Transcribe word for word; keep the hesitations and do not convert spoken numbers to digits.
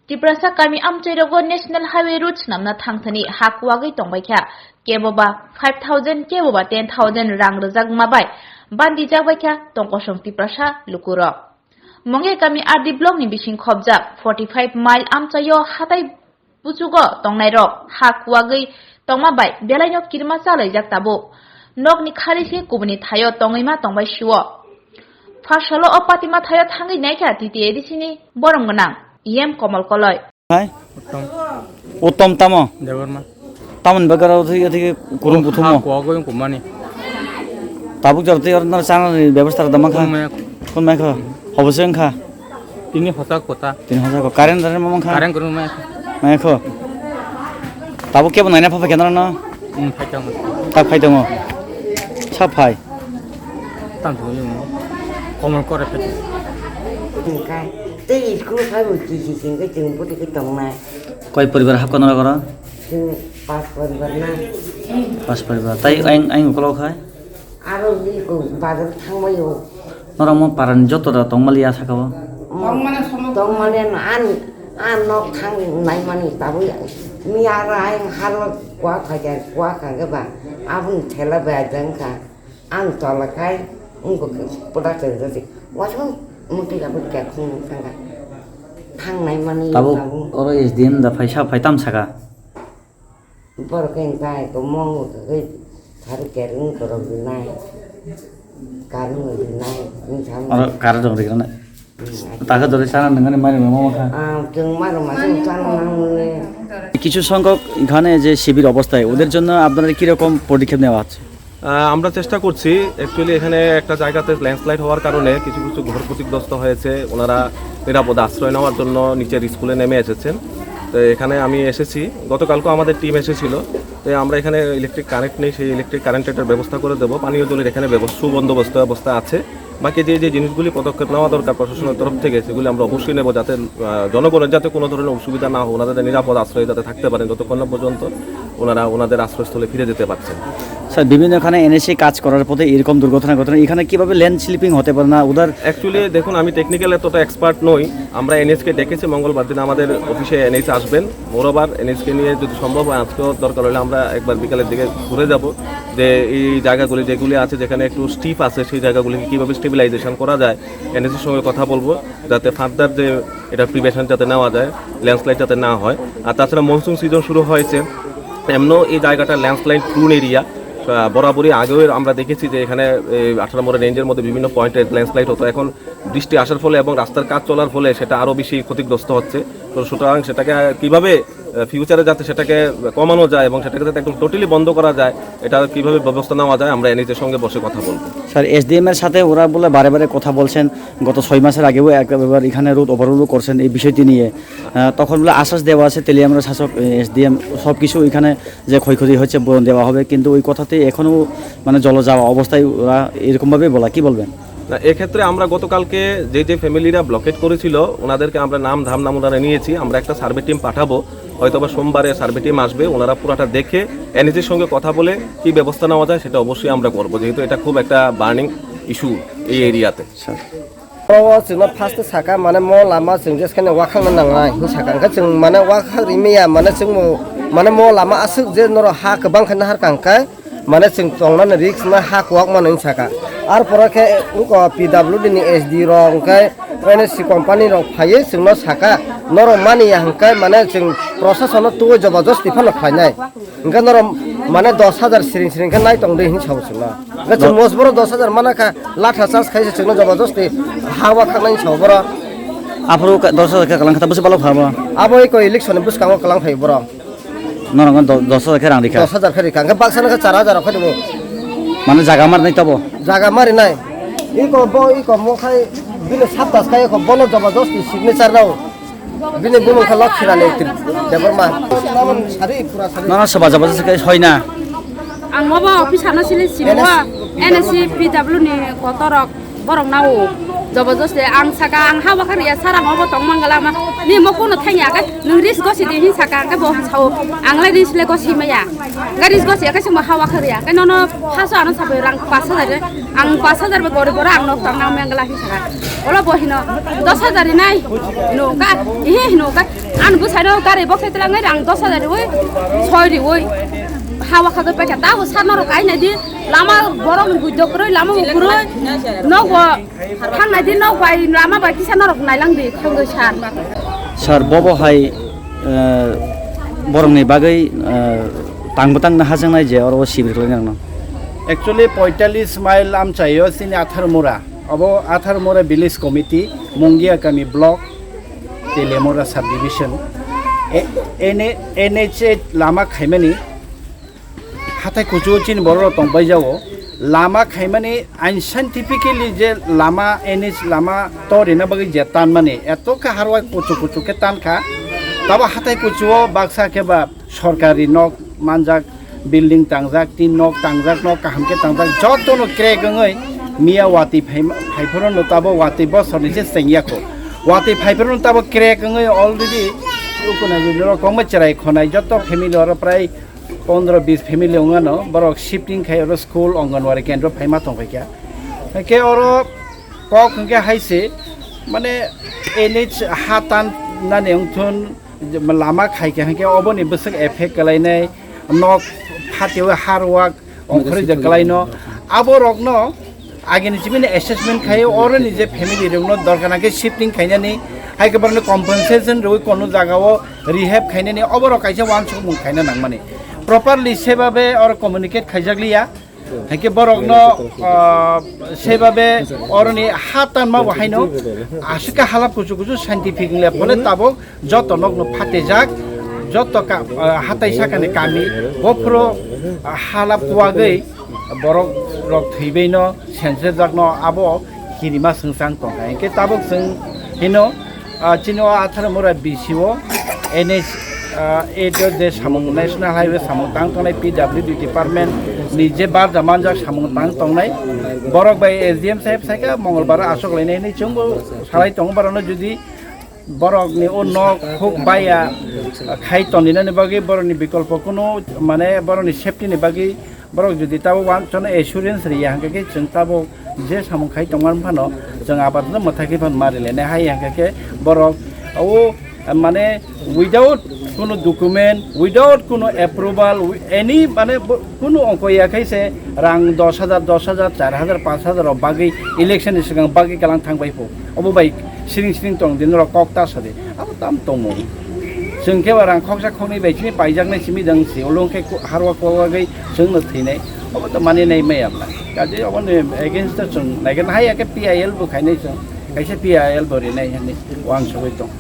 Tiprasa kami amchairogo National Highway route swnamna thangthani ha kuwagwi tongbaikha, keboba five thousand, keboba ten thousand rang rwjakma bai bandijak baikha tongkosong Tiprasa lukurok. Mongya kami R D block ni bising khobjak forty five mile amchaio hatai buchugo tongnairok ha kuwagwi tongma bai belaino kirima chalaijak tabuk. Nokni khali se kubuni thaio tongwima tongbai sio. Pharsalo o patima thaio thangwi naikha T T A D C ni borom gwnang E M Komol Koloi. Hai? Uttom. Uttom tamo? Debbarma. Tamoni bagwi aro thik thik kurum buthumo. Kuwagwi kumani. Tabuk jor tei aro chana ni bebostha da mankha. Kun mai. Kun mai kho? Hobo se wngkha? Tini hosa kota. Tini hosa ko. Current current ma mankha? Current kurung mai. Mai kho. Tabuk kebo naina pha pha kenara no? Hmm, phai tong. Tak phai tongo. Sa phai. Tam thung yung. Komol kore phai. Tei school khai bo kisi singke chwng puti ke tongnai. Koi poribar hapkha norok oro? Chwng pas poribar na. Pas poribar. Tai aing, aing ukolok hai? Aro biko bazar thangmaio. Norok mo parani joto da tongmaliya saka o? Tongmani an, an nok thang naimani tabui. Mi aro aing halo kua khaja, kua khaga ba. Abun thela ba jangkha. Ang tola kai, wngkha khe pura khe jodi. Waso, muti ka bukya khung thangka. Thangnai mani tabuk abo. Oro S D M da phaisa phai tam saka. Borok khe wngkha, ko mong khe thari kerung korok rinai. Karung rinai, wng sam. Oro kar dong rinai. Taka dore chana nangani mari mama kha. Ah, chwng maro ma chwng chana nangmani. কিছু সংখ্যক এখানে যে শিবির অবস্থায়, ওদের জন্য আপনারা কিরকম পদক্ষেপ নেওয়া হচ্ছে? আহ, আমরা চেষ্টা করছি, অ্যাকচুয়ালি এখানে একটা জায়গাতে ল্যান্ডস্লাইড হওয়ার কারণে কিছু কিছু ঘর ক্ষতিগ্রস্ত হয়েছে, ওনারা নিরাপদ আশ্রয় নেওয়ার জন্য নিচের স্কুলে নেমে এসেছেন। তো এখানে আমি এসেছি, গতকালকেও আমাদের টিম এসেছিল। তো আমরা এখানে ইলেকট্রিক কারেন্ট নেই, সেই ইলেকট্রিক কারেন্টের ব্যবস্থা করে দেবো। পানীয় জলের এখানে ব্যবস্থা, সুবন্দোবস্ত ব্যবস্থা আছে। বাকি যে যে জিনিসগুলি পদক্ষেপ নেওয়া দরকার প্রশাসনের তরফ থেকে, সেগুলি আমরা অবশ্যই নেব, যাতে আহ, জনগণের যাতে কোনো ধরনের অসুবিধা না হয়, ওনারা যাতে নিরাপদ আশ্রয়ে যাতে থাকতে পারেন, যতক্ষণ না পর্যন্ত ওনারা ওনাদের আশ্রয়স্থলে ফিরে যেতে পারছেন। স্যার, বিভিন্ন এখানে এনএসসি কাজ করার পথে এরকম দুর্ঘটনা ঘটনা, এখানে কিভাবে লেন স্লিপিং হতে পারে না, উধার? অ্যাকচুয়ালি দেখুন, আমি টেকনিক্যাল এতটা এক্সপার্ট নই। আমরা এনএসকে ডেকেছি মঙ্গলবার দিন, আমাদের অফিসে এনএস আসবেন। মোরওভার, এনএসকে নিয়ে যদি সম্ভব হয়, আজকেও দরকার হলে আমরা একবার বিকালের দিকে ঘুরে যাব, যে এই জায়গাগুলি যেগুলি আছে, যেখানে একটু স্টিফ আছে, সেই জায়গাগুলিকে কীভাবে স্টেবিলাইজেশন করা যায়, এনএসের সঙ্গে কথা বলবো, যাতে ফার্দার যে এটা প্রিভেনশন যাতে নেওয়া যায়, ল্যান্ডস্লাইড যাতে না হয়। আর তাছাড়া মনসুন সিজন শুরু হয়েছে, এমনও এই জায়গাটা ল্যান্ডস্লাইড প্রোন এরিয়া। বরাবরই আগেও আমরা দেখেছি যে এখানে এই আঠারো মোড় রেঞ্জের মধ্যে বিভিন্ন পয়েন্টে ল্যান্ডস্লাইড হতো। এখন বৃষ্টি আসার ফলে এবং রাস্তার কাজ চলার ফলে সেটা আরও বেশি ক্ষতিগ্রস্ত হচ্ছে। তো সুতরাং সেটাকে কীভাবে ফিউচারে যাতে সেটাকে কমানো যায় এবং সেটাকে যাতে একদম টোটালি বন্ধ করা যায়, এটা কীভাবে ব্যবস্থা নেওয়া যায়, আমরা এনএইচের সঙ্গে বসে কথা বলবো। স্যার, এসডিএম এর সাথে ওরা বলে বারে বারে কথা বলছেন, গত ছয় মাসের আগেও একবার এখানে রোড ওভারলোড করছেন এই বিষয়টি নিয়ে। আহ, তখন বলে আশ্বাস দেওয়া আছে তেলিয়ামুড়া শাসক, এসডিএম, সব কিছু এখানে যে ক্ষয়ক্ষতি হয়েছে বলে দেওয়া হবে, কিন্তু ওই কথাতে এখনও মানে জল যাওয়া অবস্থায় ওরা এরকমভাবেই বলা, কি বলবেন? না, এক্ষেত্রে আমরা গতকালকে যে যে ফ্যামিলিরা ব্লকেট করেছিল, ওনাদেরকে আমরা নাম ধাম নাম ওনারা নিয়েছি। আমরা একটা সার্ভে টিম পাঠাবো, হয়তো বা সোমবারে সার্ভে টিম আসবে, ওনারা পুরাটা দেখে এনএইচের সঙ্গে কথা বলে কি ব্যবস্থা নেওয়া যায় সেটা অবশ্যই আমরা করবো, যেহেতু এটা খুব একটা বার্নিং ইস্যু এই এরিয়াতে। Sir. O chwngno first saka, mane mo lama chwng jeskhani wakhangna nangnai hinwi saka, hwnkhe chwng mane wakhak rimaya, mane chwngbo mane mo lama aswk je norok ha kwbang khe nahar kha hwnkhe, mane chwng tongnani risk na ha kuwak mano hinwi saka. Arpore khe wngkha P W D ni S D rok hwnkhe N S C company rok phaiwi chwngno saka, norok mani ya hwnkhe mane chwng prosasono twiwi jobajosti phano khlainai. Hwnkhe norok mane dos hajar siring siring khe nai tong di hinwi sao chwngno. Hwnkhe chwng mosboro dos hajar mana kha, latha charge khai se chwngno jobajosti ha wa khaknai sao borok. Aphuru ka-, dos hajar khe kwlang kha, ta bwswk balok pha bo? Abo eko election ni bwskango kwlang phaio borok. Norok do-, dos hajar khe rang rikha? Dos hajar khe rikha, hwnkhe baksa no khe char hajar rok khe rwo. Mane jaga mar nai tabo? Jaga mari nai. Eko bo, eko mo khai bini saptas khai eko bono jobajosti signature rw. Bini bumung khe Lokshirani Debbarma. Nono soba jaba se kai hoi na. Ang obo office ano sini sini wa N S C P W ni kotorok borok nao. Jobo joste ang saka ang hawa kha riya sara mo bo tong mangala ma ni mo kono thang ya ka nung ris gosi di hin saka ka bo sao ang le ris le gosi maya ka ris gosi ka simo hawa kha riya ka nono haso ano sabai rang pas hajar ang pas hajar ba gori gora ang nok tang nang mangala hin saka olo bo hino dos hajar nai no ka he no ka an bu sano gari bo khetlang ngai ang dos hajar oi soi ri oi hawa kha do pa ka ta bo sar no ro kai nai di lama borok ni gujok roi lama ukuroi nok bo Thangnaidi nok bai lama bai kisa norok nailangdi thangwi sar. Sir, bobo hai, eh, borokni bagwi, eh, tangbo tangna hajaknai je oro sibir khlainai rokno. Actually, poitallis mile amchaio chini Atharmura. Obo Atharmura Village Committee, Mungia Kami Block, Telemura Subdivision. E-, N H, N H A lama khaimani hathai kuchugo chini borok rok tong pai jago. Lama khaimani unscientifically je lama N H lama torina bagwi je tanmani eto khe harwai kuchuk kuchuk khe tankha. Tabo hathai kuchugo baksa khe ba sorkari nok manjak, building tangjak, tin nok tangjak, nok kaham khe tangjak, jotono crack wngwi miya watwi phaima-, phaiphuru no tabo watwi bosorni se chengya kho. Watwi phaiphuru no tabo crack wngwi already ukuna jodi rok kongma cherai khonai joto family oro prai pondro bis family wngano borok shifting khai oro school Anganwadi kendro phaima tongkha khe. Hake oro kok hwnkhe hai se mane N H ha tan nani wngthun lama khai khe hake oboni bwswk effect kwlainai nok phatio harwak ongkhorwi je kwlaino abo rokno Agini chibini assessment khai oro ni je family rokno dorkar nangkhe shifting khainani, hai khe borokno compensation rwui kono jagao rehab khainani, oborok kaisa uansukmung khaina nangmani. Properly sebabe oro communicate khaijakliya, hai khe borokno, ah, sebabe oroni ha tanma bo haino aswk khe halap kuchu kuchu scientific wngya phole tabuk joto nokno phatijak, joto ka-, ah, hatai sakani kami, bophuro, ah, halap kuwagwi borok rok thwibaino, sensejakno abo kirima swngchang tongkha. Hinkhe tabuk chwng hino, ah, chini o Atharmura B C O N H, ah, eight o je samung National Highway samung tang tongnai P W D department ni je barja manjak samung tang tongnai borok bai S D M saheb saikha Mongolbar aswk lainai hinwi chwngbo salai tongo borokno jodi borokni o nok huk baya khai tongninani bagwi borokni bikolpo kunu mane borokni safety ni bagwi borok jodi tabo uansukno assurance riya hwnkhe khe chwng tabo je samung khai tongma phano chwng abatno mwthai khe phano ma rilainai hai hwnkhe khe borok o mane without kunu document, without kunu approval, wi-, any mane bo-, kunu ongkho ya khai se rang dos hajar, dos hajar, char hajar, panch hajar rok bagwi election ni swkang bagwi kalang thang bai pho. Obo bai siring siring tong di norok kok ta sa di. Abo tam tongmung. Chwng khe ba rang khoksa khoknwi bai chini paijaknai simi dang si. Ulo khe ko-, harwa kwbagwi chwngno thwinai. Obo to mani nai maya bla. Kaje obo ni against to chwng nai khe hai ya khe P I L bo khainai chwng. Kaisa P I L bo rinai hani uansugwi tong.